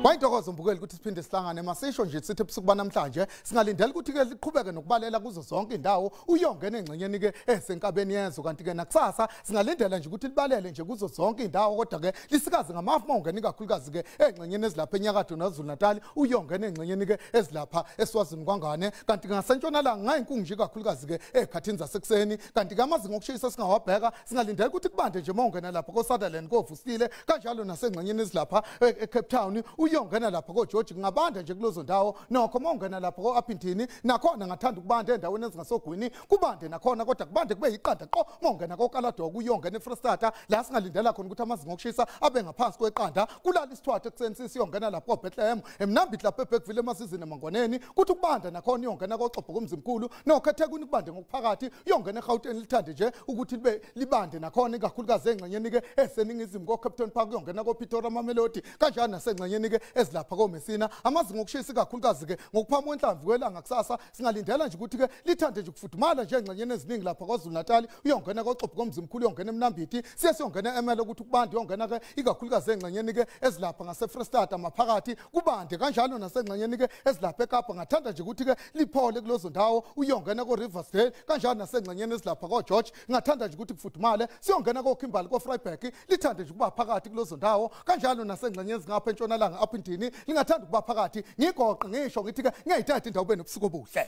Kwayintokozo mbukeli ukuthi siphinde sihlangane. Masisho nje sithi ebusuku banamhlanje singalindela ukuthi ke liqhubeke nokubalela kuzo zonke indawo uyongena engxenyeni ke esenkabeni yezo, kanti ke nakusasa singalindela nje ukuthi libalele nje kuzo zonke indawo, kodwa ke lisikaze ngamafu mawungena ikakhulukazi ke engxenyeni ezilapha enyakatho naZulu Natal, uyongena engxenyeni ke ezilapha eSwazini kwangane, kanti ngasentshonalanga ngayinkungu nje ikakhulukazi ke ekhathini zasekuseni. Kanti ke amazinga okushisa singawabheka singalindela ukuthi kubande nje mawungena lapha koSutherland koVusile, kanjalo nasengxenyeni ezilapha eCape Town, uyongena lapha koGeorge kungabanda nje kulezo ndawo. Nokho mawungena lapha ko-Upington nakhona ngathanda ukubanda endaweni ezingasogwini kubande nakhona, kodwa kubande kube yiqanda qo mawungena koKaladok uyongena eFrostata la singalindela khona ukuthi amazinga okushisa abe ngaphansi kweqanda. Kulala isithwathu ekuseni siyongena lapha koBethlehem eMnambithi lapha eBergville emasizini emangwaneni, kuthi ukubanda nakhona uyongena koXobho komzimkhulu, nokho eThekwini kubande ngokuphakathi, uyongena eGauteng lithande nje ukuthi libe libande nakhona ikakhulukazi engxenyeni ke eseningizimu koCape Park, uyongena koPitori Mamelodi, kanjalo nasengxenyeni ke ezilapha koMessina. Amazinga okushisa ikakhulukazi ke ngokuphama kwenhlamvu kwelanga kusasa singalindela nje ukuthi ke lithande nje ukufudumala nje engxenyeni eziningi lapha KwaZulu Natal, uyongena koXobho komzimkhulu, uyongena eMnambithi, siye siyongena eMele ukuthi kubande, uyongena ke ikakhulukazi engxenyeni ke ezilapha ngaseFrestata maphakathi kubande, kanjalo nasengxenyeni ke ezilapha eKapa ngathanda nje ukuthi ke liphole kulezo ndawo, uyongena ko Riversdale, kanjalo nasengxenyeni ezilapha koGeorge ngathanda nje ukuthi kufudumale, siyongena koKimberley koVryburg lithande nje ukuba phakathi kulezo ndawo, kanjalo nasengxenyeni ezingapha entshonalanga Upington lingathanda ukuba phakathi. Ngigoqe ngisho ngithi ke ngiyayithatha indawo benobusuku obuhle.